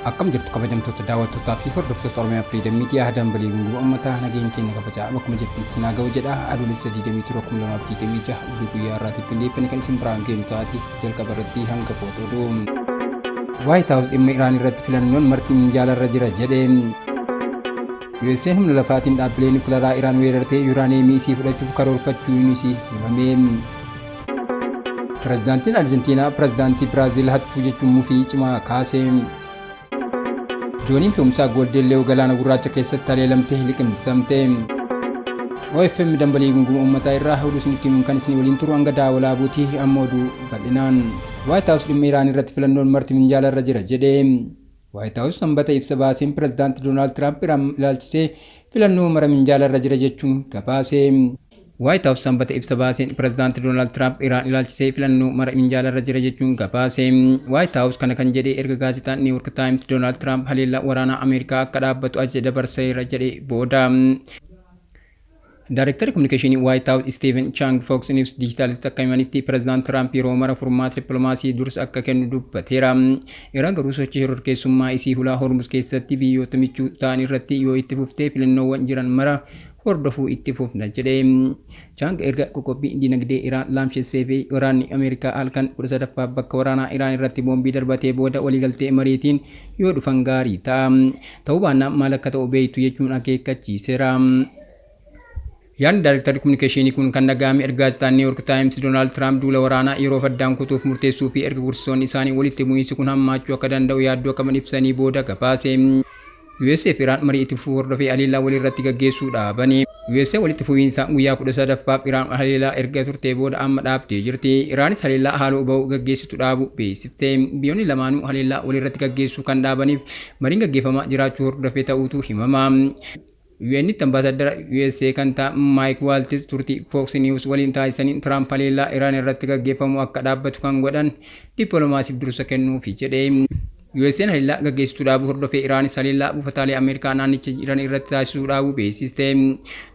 Akkam jirtu kabajamtoota daawwattootaa fi hordoftoota Oromiyaa Freedom Media, dambalii gunguma uummataa, nageenyi keenya kabajaa bakkuma jirtan isin haa ga'u jedha. Adoolessa 27 2026 oduu guyyaa har'aatiif qindeeffame kan isin biraan geenu taati. Jalqaba irratti hangafoota oduu. White House dhimma Iraan irratti filannoon marti minjaalarra jira jedhe. USA'n humna lafaatiin dhaabbilee niwukilaraa Iraan weerartee yuuraaneemii isii fudhachuuf karoorfachuun isii himame. Pirezidaantiin Arjentiinaa pirezidaantii Biraazil hattuu jechuun mufii cimaa kaase. Dooniin fe'umsaa Golden Leo galaana gurraacha keessatti haleelamtee liqimsamte. OFM dambalii gunguma uummataa irraa oduu isinitti himuun kan isin waliin turu hanga daawwalaa buutii, amma oduu bal'inaan. White House dhimma Iraan irratti filannoon marti minjaala irra jira jedhe. White House Sanbata ibsa baaseen pirezidaanti Doonaald Tiraamp Iraan ilaalchisee filannoo mara minjaala irra jira jechuun gabaase. White House Sanbata ibsa baaseen pirezidaanti Doonaald Tiraamp Iraan ilaalchisee filannoo mara minjaala irra jira jechuun gabaase. White House kana kan jedhe erga gaazexaan New York Times Doonaald Tiraamp haleellaa waraanaa Ameerikaa akka dhaabbatu ajaja dabarseera jedhe booda. Daarektarri Kominikeeshinii White House Steven Chang Fox News Digitaltti akka himanitti, Pirezidaant Tiraamp yeroo mara furmaata dippiloomaasii dursa akka kennu dubbateera. Iraan garuu sochii shororkeessummaa isii hulaa Hormuz keessatti biyyoota michuu ta'an irratti yoo itti fufte filannoowwan jiran mara hordofuu itti fufna jedhe. Chang erga qoqqobbii dinagdee Iraan laamshessee fi waraanni Ameerikaa halkan 13ffaaf bakka waraanaa Iraan irratti boombii darbatee booda, waliigaltee mariitiin yoo dhufan gaarii ta'a. Ta'uu baannaan maal akka ta'u beektu jechuun akeekkachiiseera. Yaadni Daarektarri Kominikeeshinii kun kan dhaga'ame erga gaazexaan New York Times Doonaald Tiraamp duula waraanaa yeroof addaan kutuuf murteessuu fi erga gorsitoonni isaanii walitti bu'iinsi kun hammaachuu akka danda'u yaaddoo qaban ibsanii booda gabaase. USA fi Iraan marii itti fufuu hordofee haleellaa walirratti gaggeessuu dhaabani. USA walitti fufiinsaan guyyaa 13ffaaf Iraan haleelaa erga turtee booda amma dhaabdee jirti. Iraanis haleellaa haaloo ba'uu gaggeessitu dhaabuu beeksifte. Biyyoonni lamaanuu haleellaa walirratti gaggeessuu kan dhaabaniif mariin gaggeeffamaa jiraachuu hordofee ta'uutu himama. UN'tti ambaasaddara USA kan ta'an Maayik Waaltiz turtii Fox News waliin taasisaniin, Tiraamp haleellaa Iraan irratti gaggeeffamu akka dhaabbatu kan godhan dippiloomaasiif dursa kennuufi jedhe. USA'n haleellaa gaggeessitu dhaabuu hordofee Iraanis haleellaa buufataalee Ameerikaa naannicha jiran irratti taasisuu dhaabuu beeksiste.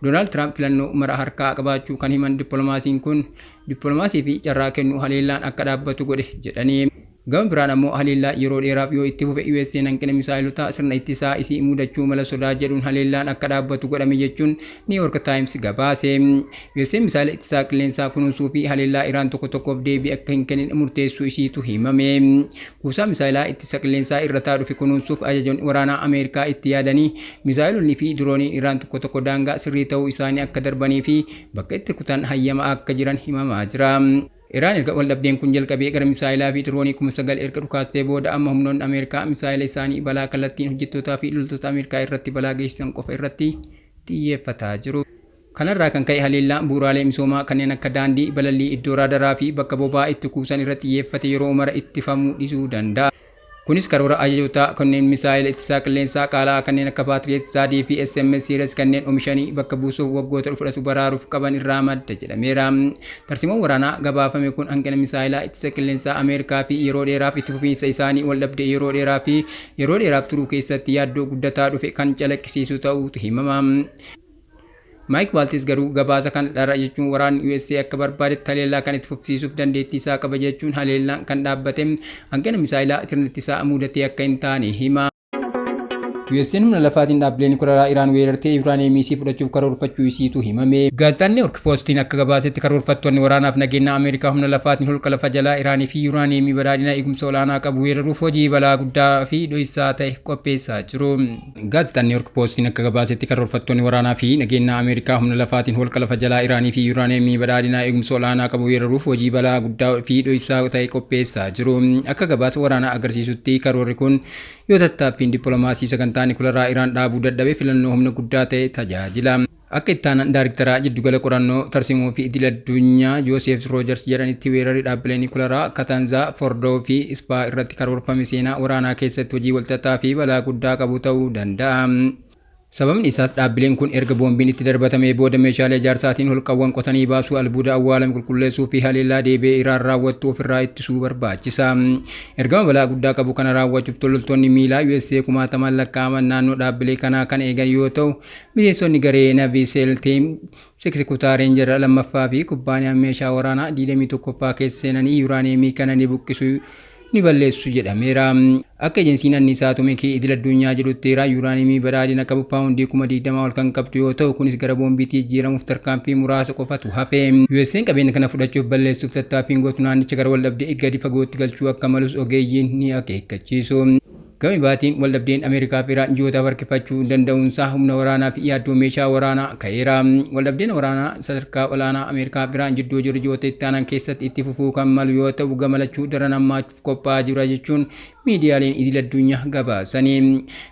Doonaald Tiraamp filannoo mara harkaa qabaachuu kan himan dippiloomaasiin kun, dippiloomaasii fi carraa kennuu haleellaan akka dhaabbatu godhe jedhani. Gama biraan ammoo haleellaa yeroo dheeraaf yoo itti fufe USA'n hanqina misaayilotaa sirna ittisaa isii mudachuu mala sodaa jedhuun haleellaan akka dhaabbatu godhame jechuun New York Times gabaase. USA'n misaayila ittisaa qilleensaa kunuunsuu fi haleellaa Iraan tokko tokkoof deebii akka hin kennine murteessuu isiitu himame. Kuusaa misaayilaa ittisa qilleensaa irrataa dhufe kunuunsuuf ajajoonni waraanaa Ameerikaa itti yaadanii misaayilonni fi dirooniin Iraan tokko tokko daangaa sirrii ta'uu isaanii akka darbanii fi bakka itti rukutan hayyama akka jiran himamaa jira. Iraan erga waldhabdeen kun jalqabee gara misaayilaa fi diroonii 9,000 erga dhukaastee booda, amma humnoonni Ameerikaa misaayila isaanii balaa kallattiin hojjettootaa fi loltoota Ameerikaa irratti balaa geessisan qofa irratti xiyyeeffataa jiru. Kanarraa kan ka'e haleellaan bu'uuraalee misoomaa kanneen akka daandii, balallii, iddoo raadaraa fi bakka boba'aa itti kuusan irratti xiyyeeffate yeroo mara ittifamuu dhisuu danda'a. Kunis karoora ajajootaa kanneen misaa'ela ittisaa qilleensaa qaala'aa kanneen akka Patriot, THAAD fi SMS series kanneen omishanii bakka buusuuf waggoota fudhatu baraaruuf qaban irraa madda jedhameera. Tarsimoon waraanaa gabaafame kun hanqina misaa'elaa ittisa qilleensaa Ameerikaa fi yeroo dheeraaf itti fufiinsa isaanii waldhabdee yeroo dheeraa fi yeroo dheeraaf turuu keessatti yaaddoo guddataa dhufe kan calaqqisiisu ta'uutu himama. Maayik Waaltiz garuu gabaasa kana dhara jechuun, waraanni USA akka barbaadetti haleellaa kan itti fufsiisuuf dandeettii isaa qaba jechuun, haleellaan kan dhaabbate hanqina misaayilaa sirna ittisaa mudatee akka hin taane hima. USA'n humna lafaatiin dhaabbilee niwukilaraa Iraan weerartee yuuraaneemii isii fudhachuuf karoorfachuu isiitu himame. Gaazexaan New York Postiin akka gabaasetti, karoorfattoonni waraanaaf nageenyaa Ameerikaa humna lafaatiin holqa lafa jalaa Iraanii fi yuuraaneemii badhaadhina eegumsa olaanaa qabu weeraruuf hojii balaa guddaa fi dho'isaa ta'e qopheessaa jiru. Gaazexaan New York Postiin akka gabaasetti, karoorfattoonni waraanaa fi nageenyaa Ameerikaa humna lafaatiin holqa lafa jalaa Iraanii fi yuuraaneemii badhaadhinaa eegumsa olaanaa qabu weeraruuf hojii balaa guddaa fi dho'isaa ta'e qopheessaa jiru. Akka gabaasa waraanaa agarsiisutti, karoorri kun yoo tattaaffiin dippiloomaasii sagantaa niwukilaraa Iraan dhaabuu dadhabe filannoo humna guddaa ta'e tajaajila. Akka ittaanaan daariktaraa Jiddugala Qorannoo Tarsiimoo fi Idil Addunyaa Jooseef Roojers jedhanitti, weerarri dhaabbilee niwukilaraa Katanzaa, Fordoo fi Ispaa irratti karoorfame seenaa waraanaa keessatti hojii walxaxaa fi balaa guddaa qabu ta'uu danda'a. Sababni isaas dhaabbileen kun erga boombiin itti darbatamee booda meeshaalee ijaarsaatiin holqawwan qotanii baasuu, albuuda awwaalame qulqulleessuu fi haleellaa deebi'ee Iraan raawwattu ofirraa ittisuu barbaachisa. Ergama balaa guddaa qabu kana raawwachuuf loltoonni miilaa USA kumaatamaan lakkaa'aman naannoo dhaabbilee kanaa kan eegan yoo ta'u, miseensonni garee Navy SEAL Team 6 kutaa Reenjar lammaffaa fi kubbaaniyaan meeshaa waraanaa 21ffaa keessa seenanii yuuraaneemii kana ni buqqisu ni balleessu jedhameera. Akka ejensiin anniisaa atoomikii idil addunyaa jedhutti Iraan yuuraaniimii badhaadhina qabu paawundii 20,000 ol kan qabdu yoo ta'u, kunis gara boombiitti jijjiiramuuf tarkaanfii muraasa qofatu hafe. USA'n qabeenya kana fudhachuuf balleessuuf tattaaffiin gootu naannicha gara waldhabdee gadi fagootti galchuu akka malus ogeeyyiin ni akeekkachiisu. Gama baatiin waldhabdeen Ameerikaa fi Iraan ji'ootaaf harkifachuu danda'uunsaa humna waraanaa fi yaaddoo meeshaa waraanaa ka'eera. Waldhabdeen waraanaa sadarkaa olaanaa Ameerikaa fi Iraan jidduu jiru ji'oota itti aanan keessatti itti fufuu kan malu yoo ta'u, gama lachuu daran hammaachuuf qophaa'aa jira jechuun miidiyaaleen idil addunyaa gabaasanii.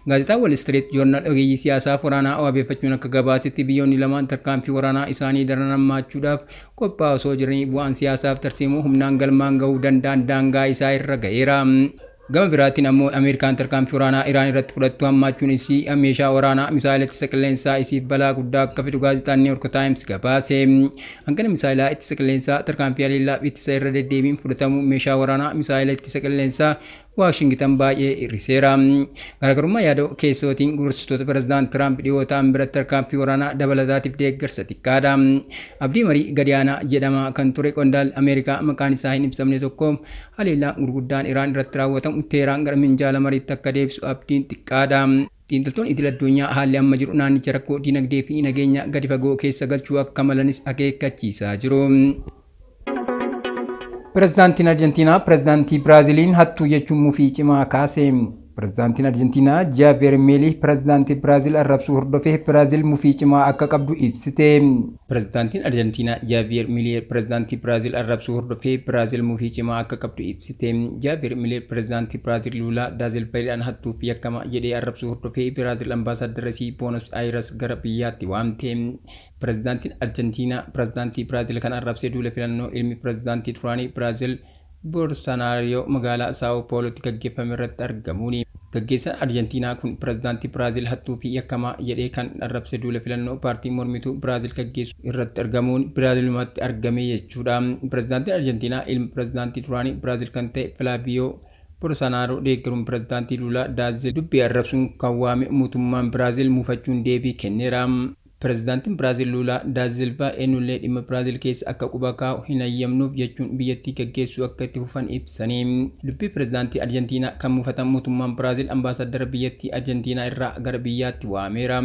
Gaazexaan Wall Street Journal ogeeyyii siyaasaaf waraanaa wabeeffachuun akka gabaasetti, biyyoonni lamaan tarkaanfii waraanaa isaanii daran hammaachuudhaaf qophaa'aa osoo jiranii bu'aan siyaasaaf tarsiimoo humnaan galmaan gahuu danda'an daangaa isaa irra ga'eera. Gama biraatiin ammoo Ameerikaan tarkaanfii waraanaa Iraan irratti fudhattu hammaachuun isii meeshaa waraanaa misaayila ittisa qilleensaa isiif balaa guddaa akka fidu gaazexaan New York Times gabaase. Hanqina misaayilaa ittisa qilleensaa, tarkaanfii haleellaa fi ittisa irra deddeebiin fudhatamu meeshaa waraanaa misaayila ittisa qilleensaa Waashingitan baay'ee hir'iseera. Garaagarummaa yaada keessootiin gorsitoota pirezidaant Tiraamp dhiyoo ta'an biratti tarkaanfii waraanaa dabalataatiif deeggarsa xiqqaadha. Abdii marii gadi aanaa jedhama kan ture qondaalli Ameerikaa maqaan isaa hin ibsamne tokko, haleellaan gurguddaan Iraan irratti raawwatamu Teeraan gara minjaala mariitti akka deebisu abdiin xiqqaadha. Xiinxaltoonni idil addunyaa haalli amma jiru naannicha rakkoo dinagdee fi nageenya gadi fagoo keessa galchuu akka malanis akeekkachiisaa jiru. Pirezidaantiin Arjentiinaa pirezidaantii Biraaziliin hattuu jechuun mufii cimaa kaase. Pirezidaantiin Arjentiinaa Jaaviyer Meelii pirezidaantii Biraazil arrabsuu hordofee Biraazil mufii cimaa akka qabdu ibsite. Pirezidaantiin Arjentiinaa Jaaviyer Milee pirezidaantii Biraazil arrabsuu hordofee Biraazil mufii cimaa akka qabdu ibsite. Jaaviyer Milee pirezidaantii Biraazil Luulaa Daazilbaayidhaan hattuu fi yakkamaa jedhee arrabsuu hordofee Biraazil ambaasaaddara isii Boonos Aayires gara biyyaatti waamte. Pirezidaantiin Arjentiinaa pirezidaantii Biraazil kan arrabse duula filannoo ilmi pirezidaantii duraanii Biraazil Bolsonaaroo magaalaa Saa'oo Poolootti gaggeeffame irratti argamuuni. Gaggeessaan Arjentiinaa kun pirezidaantii Biraazil hattuu fi yakkamaa jedhee kan arrabse duula filannoo paartii mormituu Biraazil gaggeessu irratti argamuun Biraazilumatti argame jechuudha. Pirezidaantiin Arjentiinaa ilma pirezidaantii duraanii Biraazil kan ta'e Filaaviyoo Bolsonaaroo deeggaruun pirezidaantii Luulaa Daazil dubbii arrabsuun kan waame mootummaan Biraazil muufachuun deebii kenneera. Pirezidaantiin Biraazil Luulaa Daazilvaa eenyullee dhimma Biraazil keessa akka quba kaa'u hin hayyamnuuf jechuun biyyattii gaggeessuu akka itti fufan ibsanii. Dubbii pirezidaantii Arjentiinaa kan muufatan mootummaan Biraazil ambaasaadara biyyattii Arjentiinaa irraa gara biyyaatti waameera.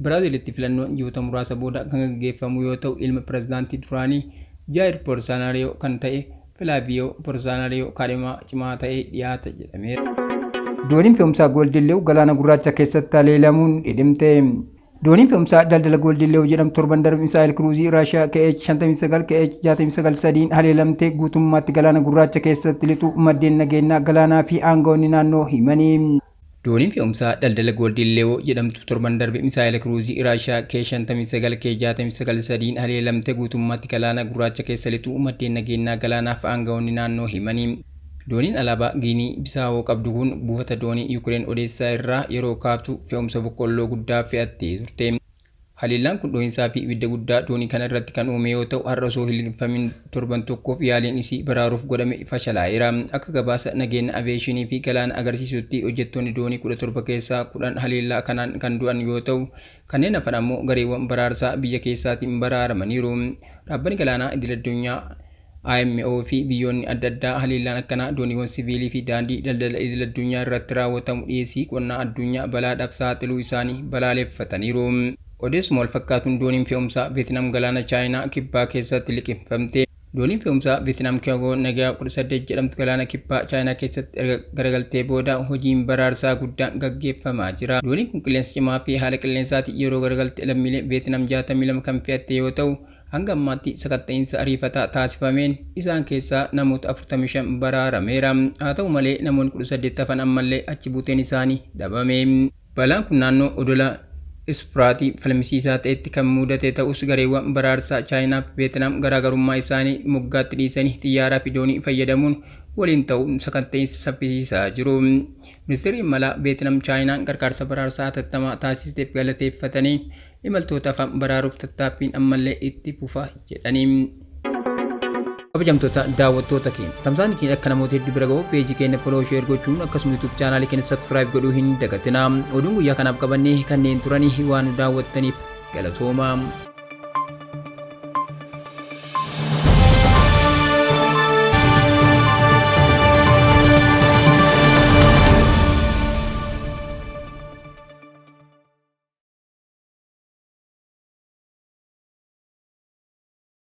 Biraazilitti filannoon ji'oota muraasa booda kan gaggeeffamu yoo ta'u, ilma pirezidaantii duraanii Jaayir Bolsonaaroo kan ta'e Filaaviyoo Bolsonaaroo kaadhimaa cimaa ta'ee dhiyaata jedhameera. Dooniin fe'umsaa Golden Leew galaana gurraacha keessatti haleelamuun dhidhimte. Dooniin fe'umsaa daldala Golden Leew jedhamtu torban darbe misaayil kiruuzii Raashiyaa KH-59 KH-69 sadiin haleelamtee guutummaatti galaana gurraacha keessatti lixu maddeen nageenyaa galaanaa fi aangawoonni naannoo himanii. Dooniin fe'umsaa daldala Golden Leew jedhamtu torban darbe misaayila kiruuzii Raashiyaa K-59 K-69 sadiin haleelamtee guutummaatti galaana gurraacha keessa lixu maddeen nageenyaa galaanaa fi aangawoonni naannoo himanii. Dooniin alaabaa Giinii Bisaawoo qabdu kun buufata doonii Yuukireen Odeessaa irraa yeroo kaaftu fe'umsa boqqolloo guddaa fe'attee turte. Haleellaan kun dhohiinsaa fi ibidda guddaa doonii kana irratti kan uume yoo ta'u, har'a osoo hin liqimfamin torban tokkoof yaaliin isii baraaruuf godhame fashalaa'eera. Akka gabaasa nageenya aviyeeshinii fi galaana agarsiisutti hojjettoonni doonii 17 keessaa 10 haleellaa kanaan kan du'an yoo ta'u, kanneen hafan ammoo gareewwan baraarsaa biyya keessaatiin baraaramaniiru. Dhaabbanni galaanaa idil addunyaa IMO fi biyyoonni adda addaa haleellaan akkanaa dooniiwwan siviilii fi daandii daldala idil addunyaa irratti raawwatamu dhiyeessii qonnaa addunyaa balaadhaaf saaxiluu isaanii balaaleffataniiru. Odeessuma wal fakkaatuun dooniin fe'umsaa Veetinaam galaana Chaayinaa kibbaa keessatti liqimfamte. Dooniin fe'umsaa Veetinaam Kiyoogoo Nagaa 18 jedhamtu galaana kibbaa Chaayinaa keessatti erga garagaltee booda hojiin baraarsaa guddaan gaggeeffamaa jira. Dooniin kun qilleensa cimaa fi haala qilleensaatiin yeroo garagalte lammiilee Veetinaam 62 kan fe'atte yoo ta'u, hanga ammaatti sakatta'iinsa ariifataa taasifameen isaan keessaa namoota 45 baraarameera. Haa ta'u malee namoonni 18 hafan ammallee achi buuteen isaanii dhabame. Balaan kun naannoo odola Ispiraatii falmisiisaa ta'etti kan mudate ta'us, gareewwan baraarsaa Chaayinaa fi Veetinaam garaagarummaa isaanii moggaatti dhiisanii xiyyaaraa fi doonii fayyadamuun waliin ta'uun sakatta'iinsa saffisiisaa jiru. Ministeerri imalaa Veetinaam Chaayinaan gargaarsa baraarsaa hatattamaa taasisteef galateeffatanii imaltoota hafan baraaruuf tattaaffiin ammallee itti fufa jedhanii. Kabajamtoota daawwattoota keenya, tamsaasni keenya akka namoota hedduu bira gahu peejii keenya follow, share gochuun akkasuma YouTube chaanaalii keenya subscribe godhuu hin dagatinaa. Oduun guyyaa kanaaf qabannee kanneen turanii waan nu daawwattaniif galatoomaa.